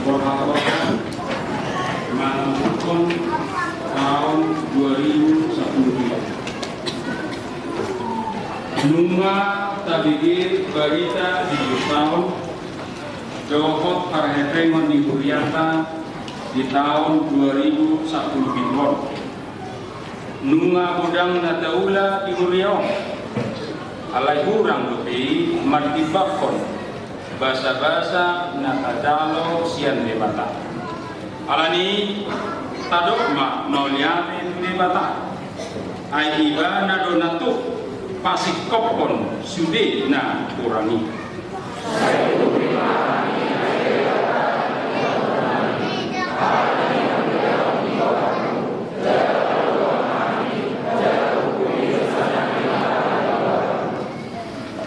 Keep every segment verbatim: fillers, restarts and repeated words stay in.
Borhat-borhat manutupkon taon dua ribu sampulu pitu. Nunga tabege barita di taon dohot parhepengon ni huriata di taon dua ribu sampulu pitu on. Nunga godang na taula di huria on. Alai hurang dope i martimbangkon basabasa na tajalo sian Debata. Alani i tadok ma mauliate tu Debata. Ai Ibana do na tuk pasingkophon sude na hurang i.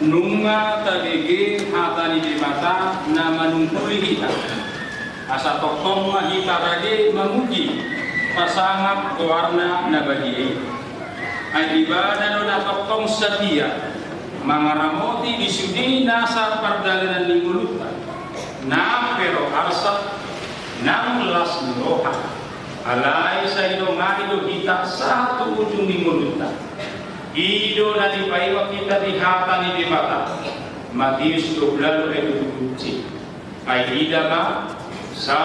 Nunga tabege hata ni Debata na manungkuli hita. Asa tongtong ma hita rade mamuji, pasangap goarna na badia i. Ai Ibana do na tongtong satia mangaramoti di sude nasa pardalanan ni ngolunta. Nang pe ro arsak, nang las ni roha, alai sai dongani do hita sahat tu ujung ni ngolunta. I do na dipaima hita di hata ni Debata. Matius dua puluh ayat dua puluh tujuh. Ai ida ma, sa-